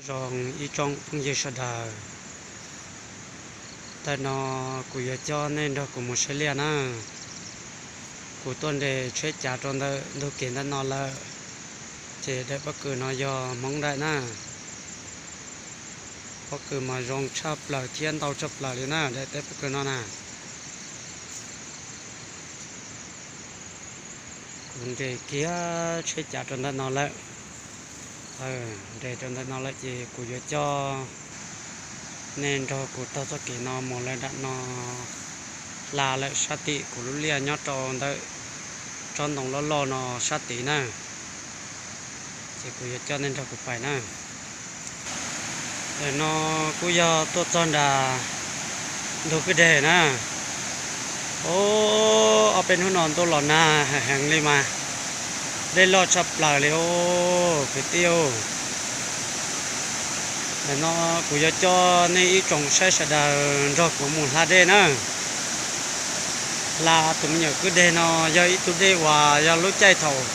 Zoo ib tsoom phooj ywg sawv daws, ntawm no kuv yuav coj nej nrog kuv mus saib liaj na. Kuv tuaj nres tsheb cav rau ntawm ntug kev ntawm no lawm, ces daim pob kws no yog Hmoob daim na. Pob kws mas zoo tshaj plaws thiab ntau tshaj plaws li na, daim teb pob kws no na. Kuv nres kiag tsheb cav rau ntawm no lawm, nres rau ntawm no lawm ces kuv yuav coj nej nrog kuv taug txoj kev no mus lawm nram no, hla lawm sab tim kuv lub liaj nyob rau ntawm tsob ntoo loj loj no sab tid na. Ces kuv yuav coj nej nrog kuv pais na. Ntawm no kuj yog tuaj txog nram ntug kwj deg na. Ob peb hnub no ntuj los nag heev li mas dej loj tshaj plaws li os kwv tij. Ntawm no kuv yuav coj nej ib tsoom saib sawv daws nrog kuv mus hla dej na. Hla tus me nyuam kwj deg no yog ib tug dej uas yog lub caij thaum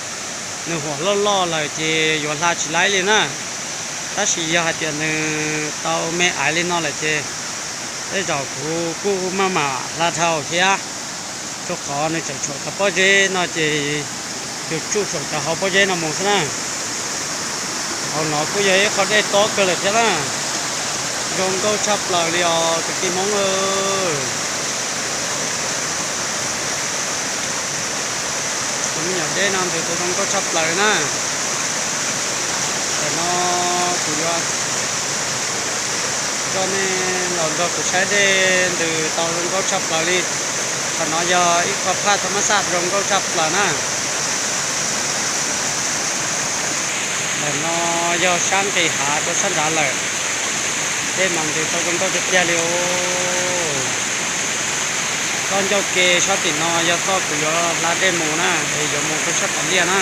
nws huam loj loj lawm ces yuav hla tsis laib li na. Tab sis yog hais tias nws tau me aiv li no lawm ces tej zaum kuv kuj maj mam hla dhau thiab, rau qhov nws tseem tshuam cov pob zeb no ces yus tsuj saum cov hauv pob zeb no mus xwb na. Hauv no kuj yog ib qho dej tob kawg lawm thiab na. Zoo nkauj tshaj plaws li os kwv tij Hmoob. Tus me nyuam dej no ntws tau zoo nkauj tshaj plaws li na. Tam no kuv yuav coj nej los nrog kuv saib dej ntws tau zoo nkauj tshaj plaws li. Qhov no yog ib qho phaj thaj mab xaj zoo nkauj tshaj plaws na. Tam no yog sab nqis hav rau sab nrad lawm, dej mas ntws tau zoo nkauj tiag tiag li os. Txoj ncauj ke sab tim no yog txoj kuv yuav hla dej mus na, es yuav mus rau sab tom liaj na.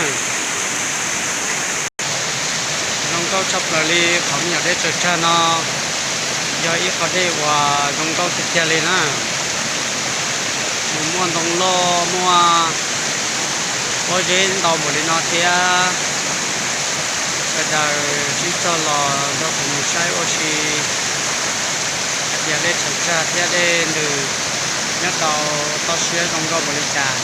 Zoo nkauj tshaj plaws li qhov me nyuam dej tsaws tsag no, yog ib qho dej uas zoo nkauj tiag tiag li na. Nws muaj ntoo loj muaj pob zeb ntau npaum li no thiab. Sawv daws sib txog los nrog kuv mus saib ua si hais tias dej tsaws tsag thiab dej ntws nyob rau toj siab zoo nkauj npaum li cas.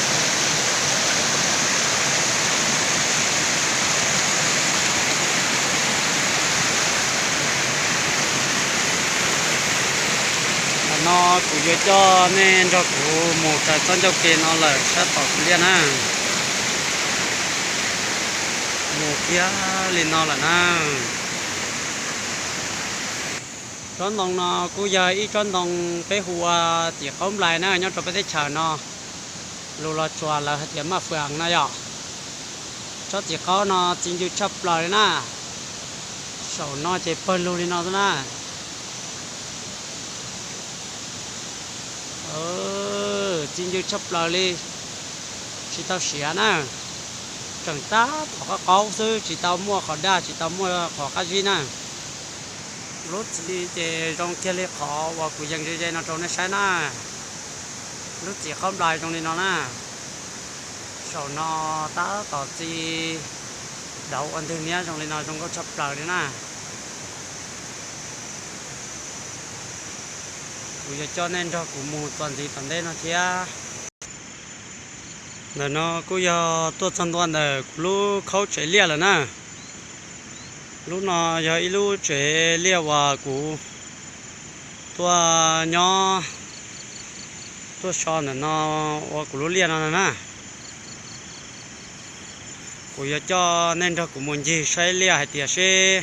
Tam no kuv yuav coj nej nrog kuv mus raws txoj ncauj ke no lawm sab tom kuv liaj na. Mus kiag li no lawm na. Tsob ntoo no kuj yog ib tsob ntoo peb hu ua txiv qaub nplais na, nyob rau peb teb chaws no lus Los Tsuas lawv hais tias maj fwm no yom. Tsob txiv qaub no txi ncw tshaj plaws li na. Saum no ces pawg lug li no xwb na. Txi ncw tshaj plaws li, tsis tau siav na. Tseem tab tom qaub qaub xwb, tsis tau muaj qhov daj, tsis tau muaj qhov qab zib na. Lub txiv ces zoo kiag li qhov uas kuv yees ze ze no rau nej saib na. Lub txiv qaub nplais zoo li no na. Saum no tab tom txi dauv ua ntwg niab zoo li no, zoo nkauj tshaj plaws li na. Kuv yuav coj nej nrog kuv mus txuas ntxiv tom ntej no thiab. Ntawm no kuj yog tuaj txog ntua ntawm kuv lub khaub tsev liaj lawm na. Lub no yog ib lub tsev liaj uas kuv tuaj nyob, tuaj so ntawm no ua kuv lub liaj no na. Kuv yuav coj nej nrog kuv mus ncig saib liaj hais tias seb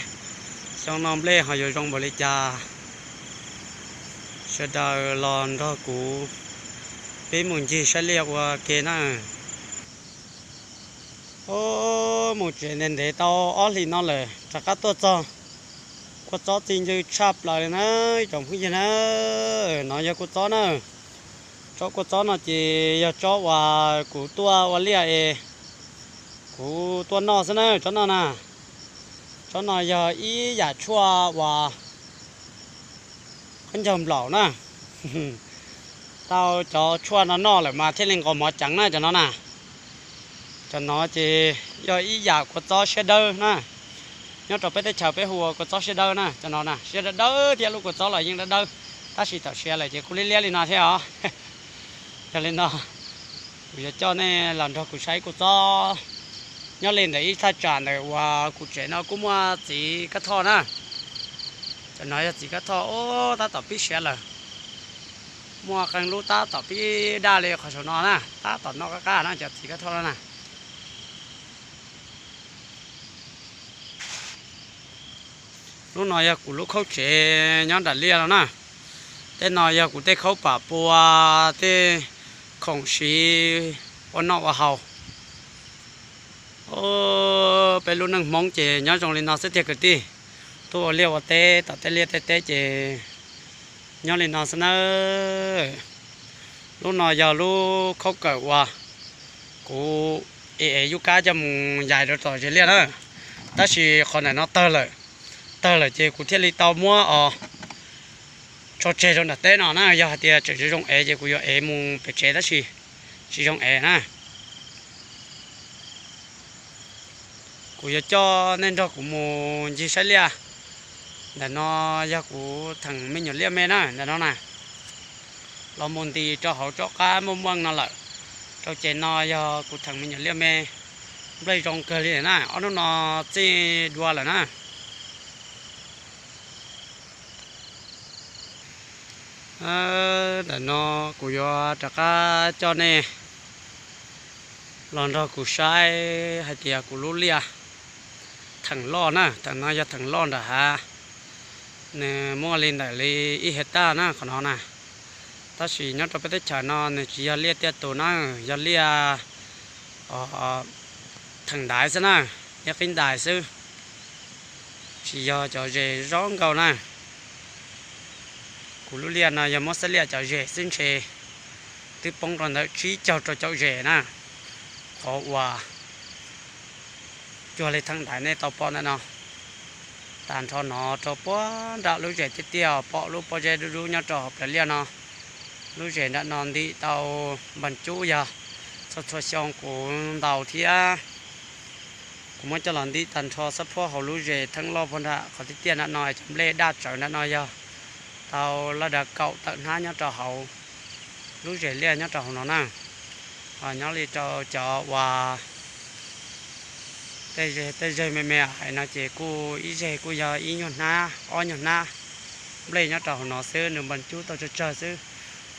xyoo no nplej ho yuav zoo npaum li cas. Sawv daws los nrog kuv, peb mus ncig saib liaj ua ke na. Mus tsev ntev ntev tau ob hlis no lawm rov qab tuaj txog. Kua txob txi ncw tshaj plaws li na, ib tsoom phooj ywg na. No yog kua txob na. Tsob kua txob no ces yog tsob uas kuv tuaj ua liaj es kuv tuaj noj xwb na, tsob no na. Tsob no yog ib yam tshuaj uas khaub ncaug nplaum na. Tau cov tshuaj no noj lawm mas thiaj li nqos mov ceev na cov no na. Cov no ces yog ib yam kua txob siab dawb na. Nyob rau peb teb chaws peb hu ua kua txob siab dawb na, cov no na siab dawb dawb thiab, lub kua txob los yeej dawb dawb, tab sis thaum siav lawm ces kuj liab liab li no thiab os. Yog li no, kuv yuav coj nej los nrog kuv saib kua txob. Nyob li ntawm ib thaj tsam ntawm uas kuv tsev no kuj muaj txiv kab thoj na. Cov no yog txiv kab thoj, tab tom pib siav lawm. Muaj qee lub tab tom pib daj li qhov saum no na, tab tom noj qab qab na cov txiv kab thoj no na. Lub no yog kuv lub khaub tsev nyob nram liaj no na. Tej no yog kuv tej khaub pam pua, tej khoom siv ua noj ua haus. Peb lub neej Hmoob ces nyob zoo li no xwb tiag kwv tij. Tuaj ua liaj ua teb tom tej liaj tej teb ces nyob li no xwb nawb. Lub no yog lub khaub kawm uas kuv ev ev yub kab coj mus yais rau tom zes liaj na. Tab sis qhov ntawm no tawg lawm, tawg lawm ces kuv thiaj li tau muab os tso tseg rau nram teb no na. Yog hais tias tseem zoo zoo ev ces kuv yuav ev mus pem tsev tab sis tsis zoo ev na. Kuv yuav coj nej nrog kuv mus ncig saib liaj. Ntawm no yog kuv theem me nyuam liaj me na, ntawm no na. Los mus nti rau hauv tsob qab muaj muaj no lawm. Rau ces no yog kuv theem me nyuam liaj me, nplej zoo kawg li na, ob hnub no txij dua lawm na. Ntawm no kuv yuav rov qab coj nej los nrog kuv saib hais tias kuv lub liaj theem loj na, theem no yog theem loj nram hav, nws muaj li ntawm li ib hiav taj na qhov no na. Tab sis nyob rau peb teb chaws no nws tsis yog liaj tiaj tus na, yog liaj theem ntaiv xwb na, liaj qib ntais xwb, tsis yog cov zes zoo nkauj na. Kuv lub liaj no yog muab xab liaj cov zes xwb ntshe twb poob rau ntawm tsib caug rau caum zes na, qhov uas cuag li theem ntaiv nej tau pom ntawm no. Tag nrho no rau puag nram lub zes tiaj tiaj pom lub pob zeb dub dub nyob rau hauv plawv liaj no. Lub zes nram no ntim tau npas cub yog txhua txhua xyoo kuv ntaus thiab. Kuv muab coj los ntim tag nrho xab phuab hauv lub zes theeb loj puag nram qhov tiaj tiaj nram no, cov nplej daj tsawv nram no yog tau laj dav kaum tawm hnab nyob rau hauv lub zes liaj nyob rau hauv no na. Ho nyob li rau cov uas tej zej me me hais no ces kuj ib zeg kuj yog ib nyuag hnab ob nyuag hnab nplej nyob rau hauv no xwb, nws npas cub tau tsawg tsawg xwb.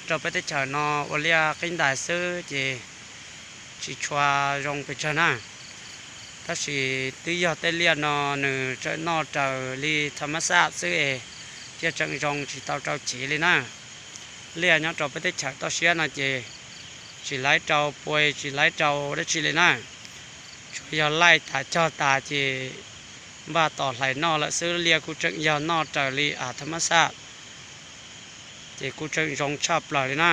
Rau peb teb chaws no ua liaj qib ntais xwb ces tsis tshua zoo pes tsawg na. Tab sis twb yog tej liaj no nws tseem noj raws li thaj mab xaj xwb es thiaj tseem zoo tsis tau rau chiv li na. Liaj nyob rau peb teb chaws toj siab no ces tsis laiv rau pua tsis laiv rau dab tsi li na. Tsuas yog laij tas cog tas ces npaj tos hlais noj lawm xwb, liaj kuj tseem yog noj raws li a thaj mab xaj ces kuj tseem zoo tshaj plaws li na.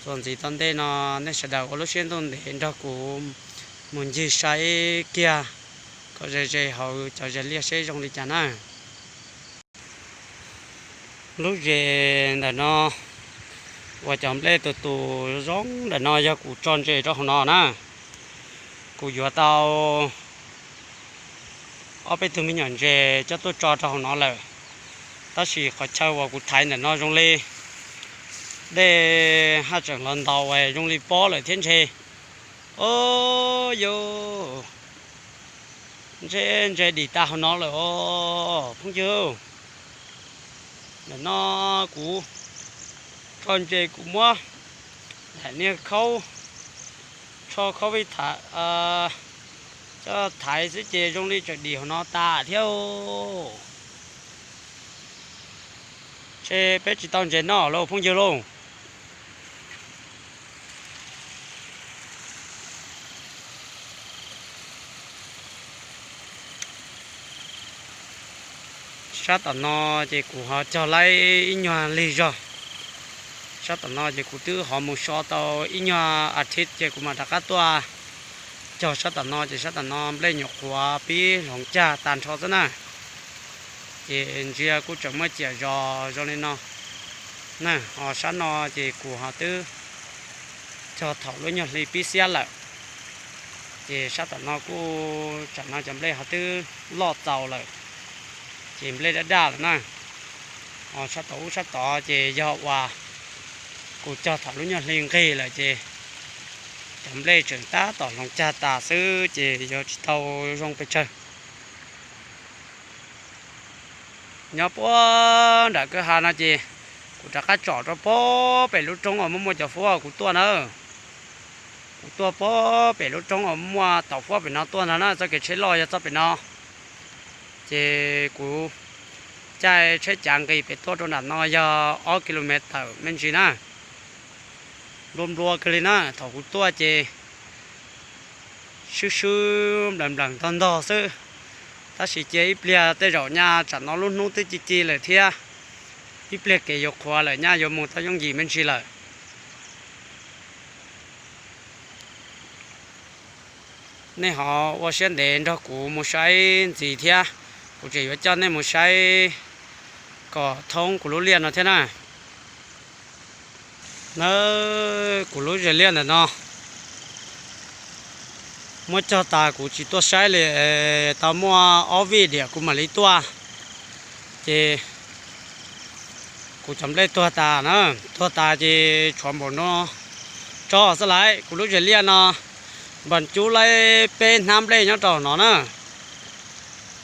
Txuas ntxiv tom ntej no nej sawv daws ua lub siab ntuj ntev nrog kuv mus ncig saib kiag kom ze ze hauv cov zes liaj seb zoo li cas na. Lub zes ntawm no uas cov nplej tus tus zoo ntawm no yog kuv tso ntses rau hauv no na. Kuv yuav tau ob peb tug me nyuam ntses coj tuaj tso rau hauv no lawm, tab sis qhov chaw uas kuv thaiv ntawm no zoo li dej haj tseem los ntaus zoo li pob lawm thiab ntshe. O, yus ntses ntses dim tas hauv no lawm os phooj ywg. Ntawm no kuv tso ntses kuv muab daim niag khaub tsho khaub vij tham coj thaiv xwb ces zoo li tseem dim hauv no tas thiab. Ntshe peb tsis tau ntses noj lauj phooj ywg lauj. Sab tom no ces kuv ho cog laib ib nyuag lig zog. Sab tom no ces kuv twb ho mus so tau ib nyuag a thiv ces kuv mam rov qab tuaj cog sab tom no ces sab tom no nplej nyuam qhuav pib hloov cag tag nrho xwb na. Ces ntsia kuj tseem muaj ciam zos zoo li no na. Ho sab no ces kuv ho twb cog thaum lub nyuag hli pib xiab lawm. Ces sab tom no kuj tsam no cov nplej ho twb loj txaus lawm, ces nplej daj daj lawm na. Sab tom ub sab tod ces yog uas kuv cog thaum lub nyuag hli nqig lawm ces cov nplej tseem tab tom hloov cag tas xwb ces yuav tsis tau zoo pes tsawg. Nyob puag nram kwj ha no ces kuv rov qab tsom rau puag pem lub roob uas muaj muaj cov huab kuv tuaj na. Kuv tuaj puag pem lub roob uas muaj tau huab pem no tuaj ntag na, txoj kev tsheb loj yog txoj pem no. Ces kuv caij tsheb cav nqis pem tuaj rau nram no yog ob ki lo mev tawm me ntsis na. Nplua nplua kawg li na, thaum kuv tuaj ces swb swb nplees nplees ntog ntog xwb. Tab sis cia ib pliag tej zaum nyaj tsam no lub hnub twb ci ci lawm thiab, ib pliag kev yuav qhuav lawm nyaj yuav mus tau yooj yim me ntsis lawm. Nej ho ua siab ntev nrog kuv mus saib ntxiv thiab, kuv tseem yuav coj nej mus saib kom thoob kuv lub liaj no thiab na. Nawb, kuv lub zes liaj ntawm no muab cog tas kuv tsis tuaj saib li, tau muaj ob vij diam kuv mam li tuaj. Ces kuv cov nplej tuag tas na, tuag tas ces tshuav npaum no tso xwb lauj. Kuv lub zes liaj no npam cub laib peb hnab nplej nyob rau hauv no na.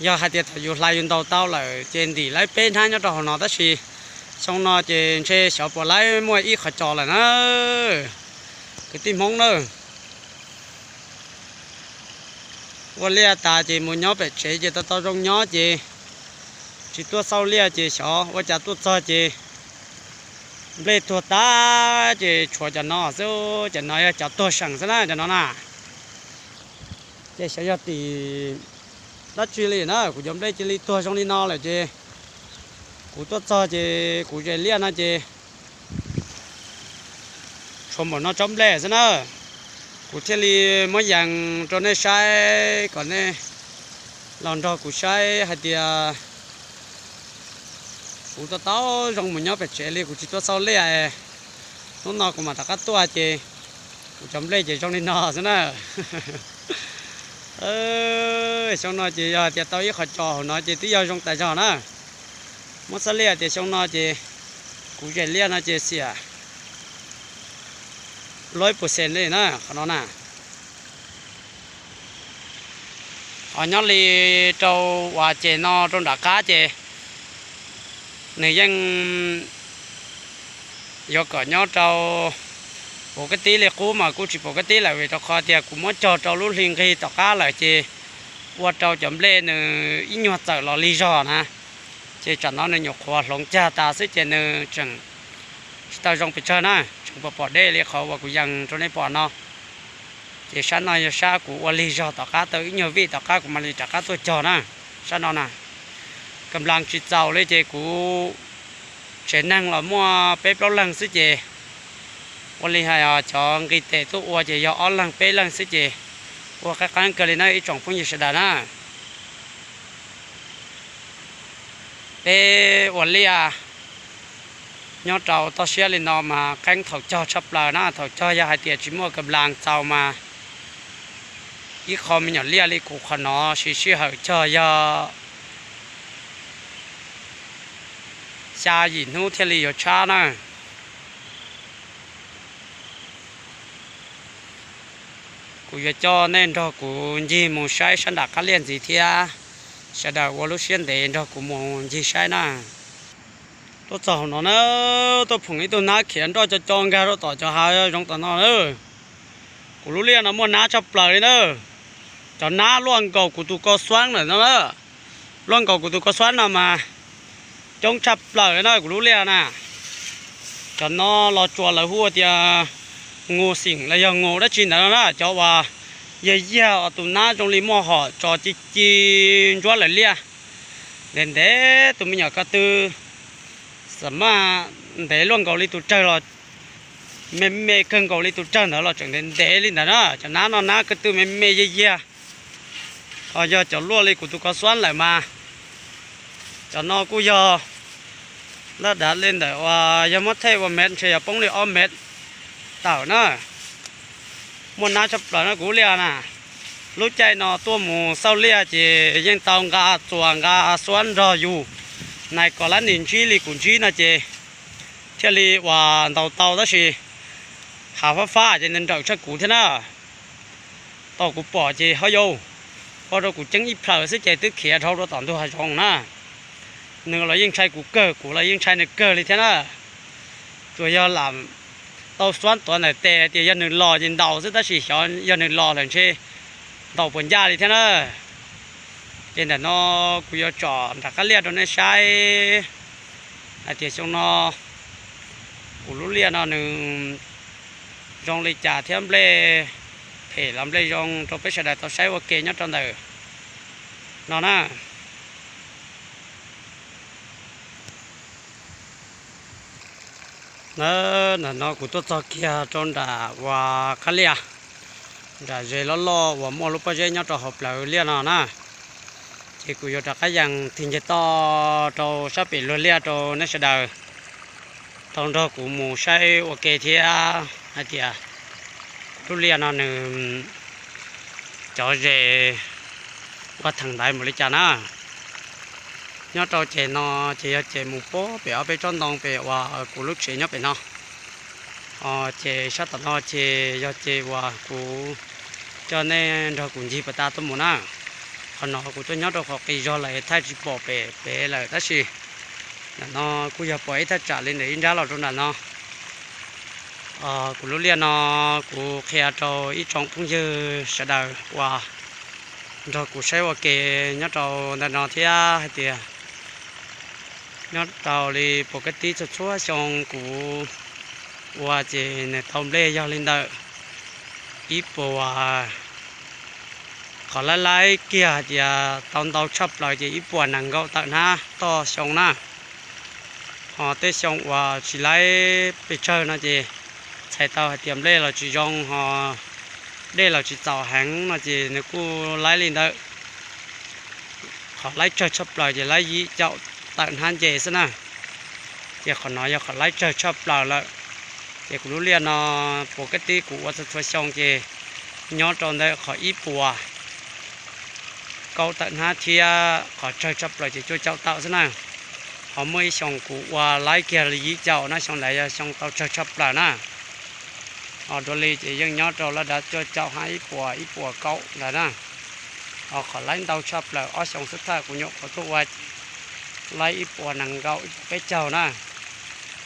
Yog hais tias thaum yus hlais yus ntaus tau lawm ces ntim laib peb hnab nyob rau hauv no, tab sis xyoo no ces ntshe xyov puas laib muaj ib qhov cos lawm na. Kwv tij Hmoob na, ua liaj tas ces mus nyob pem tsev ces tau tau zoo nyob ces tsis tuaj xauj liaj ces xyov ua cas tuaj txog ces nplej tuag tag ces tshuav cov no xwb, cov no yog cov tuag seem xwb na cov no na. Ces xyov yog tim dab tsi li na, kuv cov nplej cia li tuag zoo li no lawm ces kuv tuaj txog ces kuv zes liaj no ces tshuav npaum no tsob nplej xwb na. Kuv thiaj li muab yees rau nej saib kom nej los nrog kuv saib hais tias kuv tau tau zoo mus nyob pem tsev li, kuv tsis tuaj xauj liaj. Hnub no kuv mam rov qab tuaj ces kuv cov nplej ces zoo li no xwb na. Xyoo no ces yog tias tau ib qhov cos hauv no ces twb yog zoo tas zog na. Muab xauj liaj tias xyoo no ces kuv zes liaj no ces xiam luaj ib puas xees li na qhov no na. Ho nyob li rau uas ces no rau nram qab ces nws yeej yuav kom nyob rau puv kab tib li qub mas kuj tsis puv kab tib lawm, vim rau qhov tias kuv muab cog rau lub hli nqig tom qab lawm ces ua rau cov nplej nws ib nyuag txawm los lig zog na. Ces tsam no nws nyuam qhuav hloov cag tas xwb ces nws tseem tsis tau zoo pes tsawg na, tseem pom pom deb li qhov uas kuv yees rau nej pom no. Ces sab no yog sab kuv ua lig zog tom qab tau ib nyuag vij tom qab kuv mam li rov qab tuaj cog na. Sab no na, ka nplas tsis txaus li ces kuv tsev neeg los muaj peb plaub leeg xwb ces ua li hais cov nqis tes tuaj ua ces yog ob leeg peb leeg xwb ces ua qeeb qeeb kawg li na ib tsoom phooj ywg sawv daws na. Peb ua liaj nyob rau toj siab li no mas qeeb thaum cog tshaj plaws na, thaum cog yog hais tias tsis muaj ka nplas txaus mas ib qho me nyuam liaj li kuv qhov no siv sij hawm cog yog xya yim hnub thiaj li yuav tshab na. Kuv yuav coj nej nrog kuv ncig mus saib sab nram qab liaj ntxiv thiab. Sawv daws ua lub siab ntev nrog kuv mus ncig saib na. Tuaj txog hauv no na, tuaj phoom ib tug nab khiav nroj co co nkag rau tom cov hav zoov tom no na. Kuv lub liaj no muaj nab tshaj plaws li na. Cov nab luaj nkaus kuv tus ko xuab ntawm no na. Luaj nkaus kuv tus ko xuab no mas coob tshaj plaws na kuv lub liaj na. Cov no Los Tsuas lawv hu tias ngu xim los yog ngu dab tsi ntawd no na, cov uas yag yag tus nab zoo li muaj hom tso ci ci ntsuab lawv liaj. Ntev ntev tus me nyuam ko tw xam maj ntev luaj nkaus li tus rawg los me me kawg nkaus li tus rawg ntawd los tseem ntev ntev li ntawd na. Cov nab no nab ko tw me me yag yag. Ho yog cov luaj li kuv tus ko xuab lawm mas cov no kuj yog laj dav li ntawm uas yog muab thej ua mev ntshe yog poob li ob mev tawm na. Muaj nab tshaj plaws na kuv lub liaj na. Lub caij no tuaj mus xauj liaj ces yeej tau nqa txuas nqa xuab nrog yus, nais kom lab nim ntsib li kuv ntsib no ces thiaj li uas ntaus tau tab sis hav fab fab ces nws nrawm tshaj kuv thiab na. Tau kuv pom ces ho yau, ua rau kuv ceeb ib plhaws xwb ces twb khiav dhau rau tom ntug hav zoov na. Nws los yeej ntshai kuv kawg, kuv los yeej ntshai nws kawg li thiab na. Tsuas yog lam tau xuab tuav ntawm tes tias yog nws los ces ntaus xwb tab sis xyov yog nws los lawm ntshe ntaus puas ncaj li thiab na. Ces ntawm no kuv yuav tsom nram qab liaj rau nej saib hais tias xyoo no kuv lub liaj no nws zoo li cas thiab nplej phem los nplej zoo rau peb sawv daws tau saib ua ke nyob rau ntawm no na. Ntawm no kuv tuaj txog kiag rau nram uas qab liaj, nram ze loj loj uas muaj lub pob zeb nyob rau hauv plawv liaj no na. Ces kuv yuav rov qab yees tig nce toj rau sab pem luag liaj rau nej sawv daws tau nrog kuv mus saib ua ke thiab hais tias lub liaj no nws cov ze ua theem ntaiv mus li cas na. Nyob rau ces no ces yog ces mus puag pem ob peb tsob ntoo pem uas kuv lub tsev nyob pem no. Ces sab tom no ces yog ces uas kuv coj nej nrog kuv ncig puas tas tuaj mus na. Qhov no kuv tuaj nyob rau qhov qis zog lawm thaij tsis pom pem pem lawm tab sis ntawm no kuj yog pom ib thaj tsam li ntawm ib nrab los rau nram no. Kuv lub liaj no kuv qhia rau ib tsoom phooj ywg sawv daws uas nrog kuv saib ua ke nyob rau ntawm no thiab hais tias nyob rau li puas kab tib txhua txhua xyoo kuv ua ces nws tau nplej yog li ntawm ib puas, qhov laib laib kiag hais tias tau ntau tshaj plaws ces ib puas nees nkaum tawm hnab toj xyoo na. Ho tej xyoo uas tsis laib pes tsawg no ces txhais tau hais tias nplej los tsis zoo ho dej los tsis txaus heev no ces nws kuj laib li ntawd. Qhov laib tsawg tshaj plaws ces laib yim caum tawm hnab nce xwb na. Ces qhov no yog qhov laib tsawg tshaj plaws lawm. Ces kuv lub liaj no puas kab tib kuv ua txhua txhua xyoo ces nyob rau ntawm qhov ib puas kaum tawm hnab thiab qhov tsawg tshaj plaws ces cuaj caum tawm xwb na. Ho muaj ib xyoo kuv ua laib kiag li yim caum na, xyoo ntawd yog xyoo tau tsawg tshaj plaws na. Ho dua li ces yeej nyob rau laj dab cuaj caum hab ib puas ib puas kaum ntawd na. Ho qhov laib ntau tshaj plaws ob xyoo xub thawj kuv nyuam qhuav tuaj ua ces laib ib puas nees nkaum ib puas peb caug na.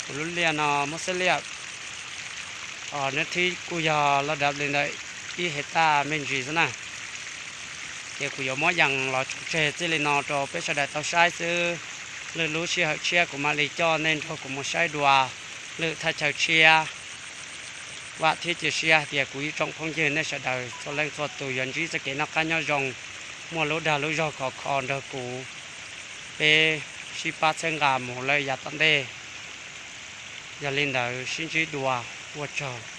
Kuv lub liaj no muab xeb liaj, nws thib kuj yog laj dab li ntawm ib hej taj me ntsis xwb na. Ces kuv yuav muab yees los tso tseg txij li no rau peb sawv daws tau saib xwb. Lwm lub sij hawm tshiab kuv mam li coj nej nrog kuv mus saib dua lwm thaj chaw tshiab. Vam thiab cia siab hais tias kuv ib tsoom phooj ywg nej sawv daws txhua leej txhua tus yuav ntsib txoj kev noj qab nyob zoo, muaj lub dag lub zog khov kho nrog kuv, peb sib pab txhawb nqa mus lawm yav tom ntej. Yog li ntawd sib ntsib dua, ua tsaug.